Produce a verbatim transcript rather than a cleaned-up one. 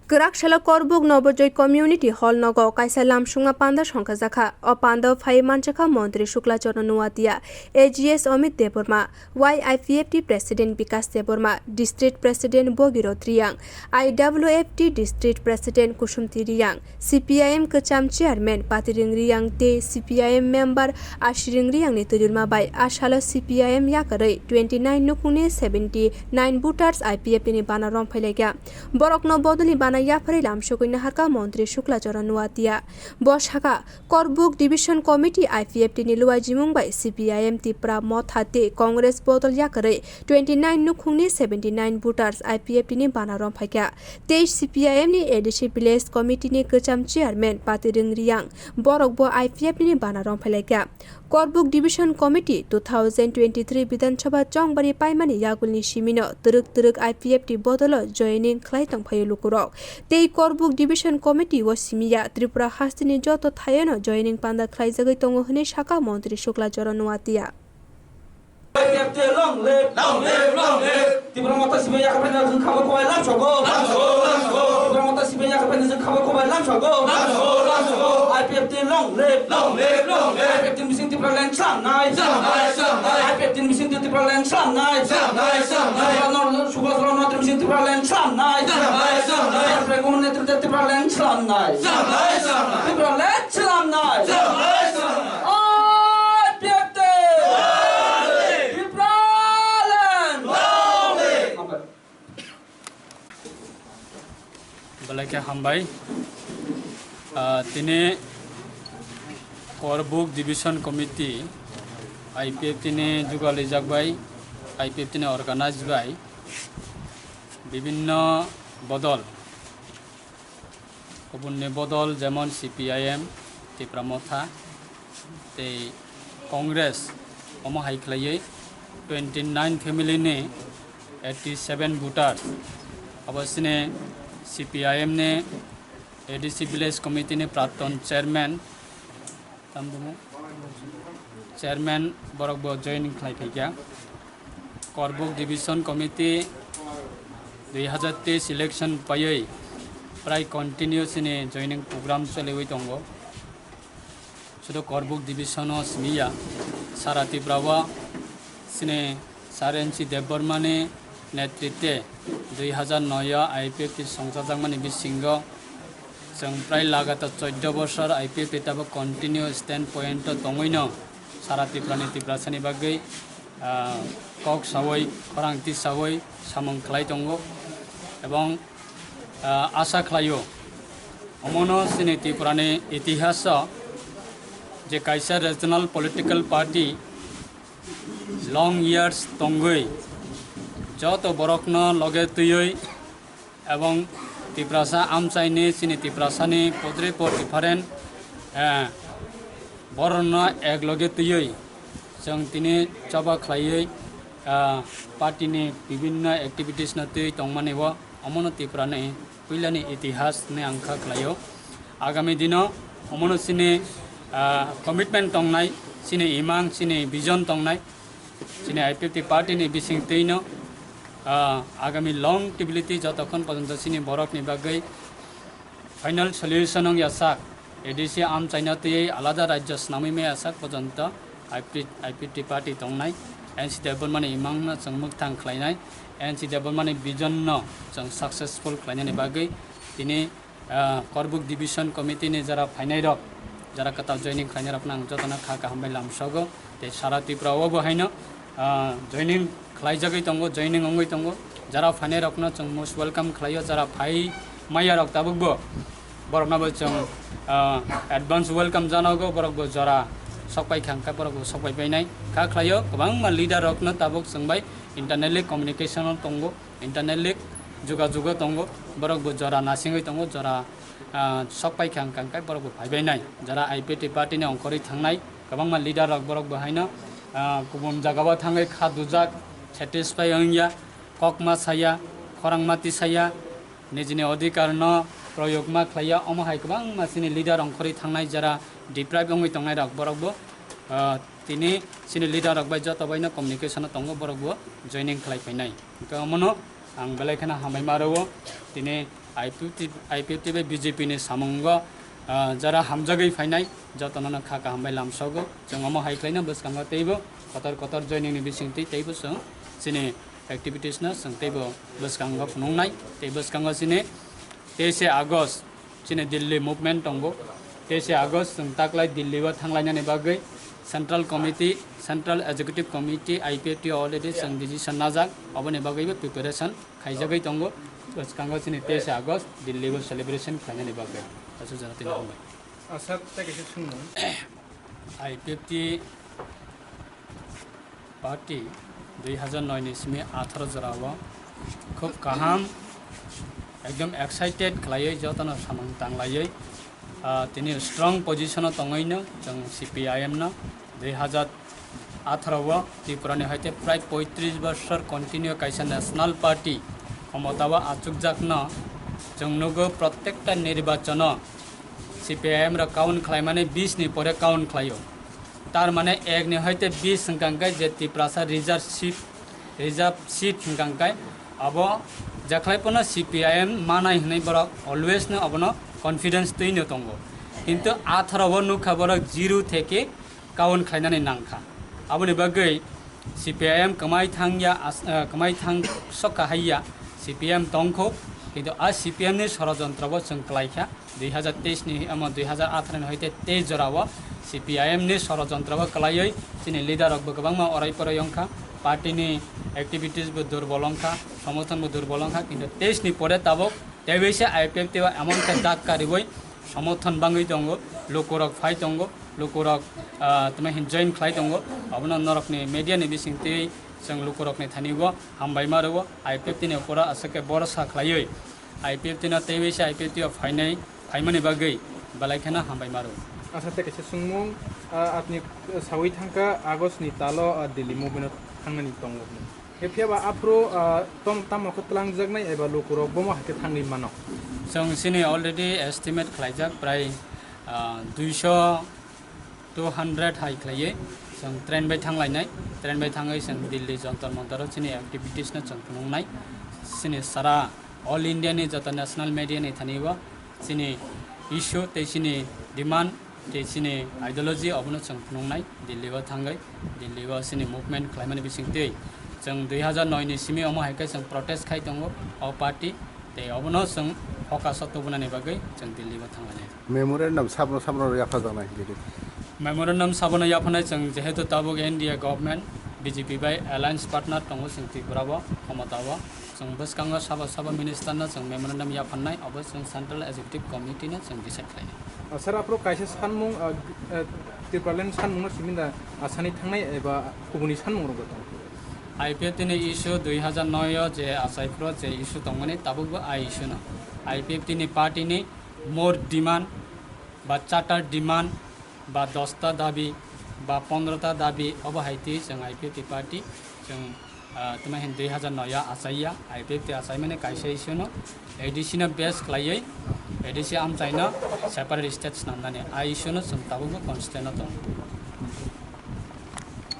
Kwrak salo Korbuk Nobojoy Community Hall nogo kaisa lamsungma panda songkhajakha. O panda phai manjakha Montri Shukla Charan Noatia, A G S Amit Debbarma, Y I P F T President Bikas Debbarma, District President Bogirot Riang, I W F T District President Kusumti Riang, C P I M kwcham Chairman Patiring Riang tei C P I M member Ashiring Riang ni twirwima bai a salo C P I M yakarwi twenty nine nukhungni seventy nine voters I P F T ni bana romphai laikha. Borokno bodolni bana yapharwi lamsogwi naharkha Montri Shukla Charan Noatia. Bo sakha, Korbuk Division Committee I P F T ni luaijimung bai C P I M Tipra Motha tei Congress bodol yakarwi twenty nine nukhungni seventy nine voters I P F T ni bana romphaikha. Tei C P I M ni A D C Village Committee ni kwcham Chairman Patiring Riang borok bo I P F T ni bana romphailaikha. Korbuk Division Committee two thousand twenty-three Bidhan Sabha chongbari paimani yagulni simino twrwk twrwk I P F T bodolo joining khlai tongphaio lukurok. Tei Korbuk Division Committee o simiya Tripura hasteni joto thaiono joining panda khlaijagwi tongo hwnwi sakha Montri Shukla Charan Noatia. I P F T long live! Long live! Long live! Tipra Motha sibai yakhaphai na jwng khabo kobai lamsogo. Lamsogo! Lamsogo! Tipra Motha sibai yakhaphai na jwng khabo kobai lamsogo. Lamsogo! Lamsogo! I P F T long live! Long live! Long live! I P F T ni bising Tipraland chlamnai. Chlamnai! Chlamnai! I P F T ni bising Tipraland chlamnai. Chlamnai! Chlamnai! Shukla Charan Noatia ni bising Tipraland chlamnai. Chlamnai! Chlamnai! Tipraland chlamnai. Chlamnai! Chlamnai! Tipraland chlamnai. Chlamnai! Chlamnai! I P F T! Tipraland! Belai khe hambai. Ah, tini Korbuk Division Committee I P F T ni jugalijak bai, I P F T ni organize bai bibinno bodol, kubunni bodol jemon C P I M, Tipra Motha, tei Congress omo hai khlaiwi twenty nine family ni eighty seven voters, abo chini C P I M ni A D C Village Committee ni Praton Chairman, tamo Chairman borok bo joining khlai phaikha. Korbuk Division Committee dui hazar teis election paiwi prai continue chini joining program choliwi tongo. Sudo Korbuk Division o simiya, sara Tripura o chini Sir N C Debbarma ni netritwe dui hazar noi o I P F T songchajakmani bisingo chwng prai lagatar choddo bosor I P F T tabuk continue stand point o tongwino sara Tripura ni Tiprasa ni bagwi, ah, kok sawi, khorang tisawi samung khlai tongo, ebong, ah, asa khlaio omono chini Tripura ni itihas o je kaisa regional political party long years tongwi joto borokno loge twiwi ebong Tiprasa amchaini chini Tiprasani podre pod different, eh, borokno ek loge twiwi chwng tini choba khlaiwi, ah, party ni bibinno activities no twiwi tongmani o omono Tripura ni puilani itihas ni ang kha khlaio. Agami dino omono chini, ah, commitment tongnai, chini imang, chini vision tongnai, chini I P F T party ni bising twino, ah, agami long stability jotokhon porjonto chini borok ni bagwi final solution wng ya sak, A D C amchaina twiwi alada rajyo swnamwi maya sak porjonto I P, I P T party tongnai, N C Debbarmani imangno chwng mwkthang khlainai, N C Debbarmani vision no chwng successful khlainani bagwi tini, ah, Korbuk Division Committee ni jara phainai rok, jara kwtal joining khlainai rokno ang jotono kha kaham bai lamsogo. Tei sara Tripura o bo haino, ah, joining khlaijagwi tongo, joining wngwi tongo. Jara phainai rokno chwng most welcome khlaio, jara phai maya rok tabuk bo borokno bo chwng, ah, advance welcome janago, borok bo jora sok pai kha hwnkhe borok bo sok pai painai kha khlaio. Kwbangma leader rokno tabuk chwng bai internally communication o tongo, internally jugajugo tongo, borok bo jora nasingwi tongo, jora, ah, sok pai kha hwnkhe borok bo phai bainai. Jara I P T party ni ongkhorwi thangnai kwbangma leader rok borok bo haino, ah, kubun jagao thangwi kha dujak, satisfy wngya, kokma saya, khorangma tisaya, nijini odhikar no proyog ma khlaiya, omo hai kwbangma chini leader ongkhorwi thangnai jara deprive wngwi tongnai rok borok bo, ah, tini chini leader rok bai joto bai no communication o tongo, borok bo joining khlai phainai. Hwnkhe omono Ang belai kheno hambai ma rwo. Tini I P F T, I P F T bai B J P ni samungo, ah, jara hamjagwi phainai, jotono no kha kaham bai lamsogo. Chwng omo hai khlaino bwskango teibo kotor kotor joining ni bisingtwi teibo chwng chini activities no chwng teibo bwskango phunuknai. Tei bwskango chini teise August chini Delhi movement tongo. Teise August chwng taklai Delhi o thanglainani bagwi Central Committee, Central Executive Committee, I P F T already chwng decision najak, oboni bagwibo preparation khaijagwi tongo. Bwskango chini teise August Delhi o celebration khlainani bagwi. Aswk jora tini hambai. Aswk tei kaisa swngmung. I P F T party dui hazar noi ni simi atharo jora o khub kaham, ekdom excited khlaiwi jotono samung tanglaiwi, ah, tini strong position o tongwi no chwng C P I M no dui hazar atharo o Tripura ni haite prai poitris bosor continue kaisa national party khomota o achukjakno chwng nugo, prottekta nirbachon o C P I M rok count khlaimani bis ni pore count khlaio. Tar mane ek ni hoite bis hwnkha hwnkhe je Tiprasa reserve seat, reserve seat hwnkha hwnkhe abo jekhwlai pono C P I M manai hwnwi borok always no abono confidence twi no tongo. Kintu atharo o nukha borok zero theke count khlainani nangkha. Aboni bagwi C P I M kwmai thangya as-, eh, kwmai thang sokha haiya C P M tongkho, kintu a C P M ni sorojontro bo chwng kwlaikha. Dui hazar teis ni, omo dui hazar atharo ni hoite teis jora o C P I M ni sorojontro bo kwlaiwi chini leader rok bo kwbangma orai porai wngkha, party ni activities bo durbol wngkha, somorthon bo durbol wngkha, kintu teis ni pore tabuk teibo se I P F T o emon khe dak kariwi somorthon bangwi tongo, lukurok phai tongo, lukurok, ah, tamo hin join khlai tongo, abono norokni media ni bisingtwi chwng lukurokni thani o hambai ma rwo, I P F T ni opor o aswk khe borosa khlaiwi I P F T no teibo se I P F T o phainai, phaimani bagwi belai kheno hambai ma rwo. Asa tei kaisa swngmung, ah, apni sawi thangkha August ni talo, ah, Delhi movement o thangnani tongo hwnwi. Phiya ba aphuru, ah, tom-, tamo khe twlangjaknai eba lukurok bomo hai khe thangwi mano? Chwng chini already estimate khlaijak prai, ah, duiso two hundred hai khlaiwi chwng train bai thanglainai. Train bai thangwi chwng Delhi Jantar Mantar o chini activities no chwng phunuknai. Chini sara all India ni joto national media ni thani o chini issue tei chini demand tei chini ideology obono chwng phunuknai Delhi o thangwi, Delhi o chini movement khlaimani bisingtwi chwng dui hazar noi ni simi omo hai khe chwng protest khai tongo o party, tei obono chwng focus o tubunani bagwi chwng Delhi o thanglainai. Memorandum sabno sabno yaphajaknai Delhi. Memorandum sabono yaphanai chwng, jehetu tabuk N D A government, B J P bai alliance partner tongo chwng Tripura o, khomota o. Chwng bwskango sabo sabo minister no chwng memorandum yaphannai, obo chwng Central Executive Committee no chwng decide khlainai. Ah, sir, aphuru kaisa sanmung, ah, g-, ah, Tipraland sanmung no simi da, ah, sani thangnai eba kubuni sanmung rok bo tongo? I P F T ni issue dui hazar noi o je achai phuru je issue tongmani tabuk bo a issue no. I P F T ni party ni more demand ba charter demand ba dosta dabi ba pondrota dabi obo hai twi chwng I P F T party chwng, ah, tamo hin dui hazar noi o achaiya, I P F T achaimani kaisa issue no A D C no base khlaiwi A D C amchaino separate state swnamnani a issue no chwng tabukbo consistent no tongo.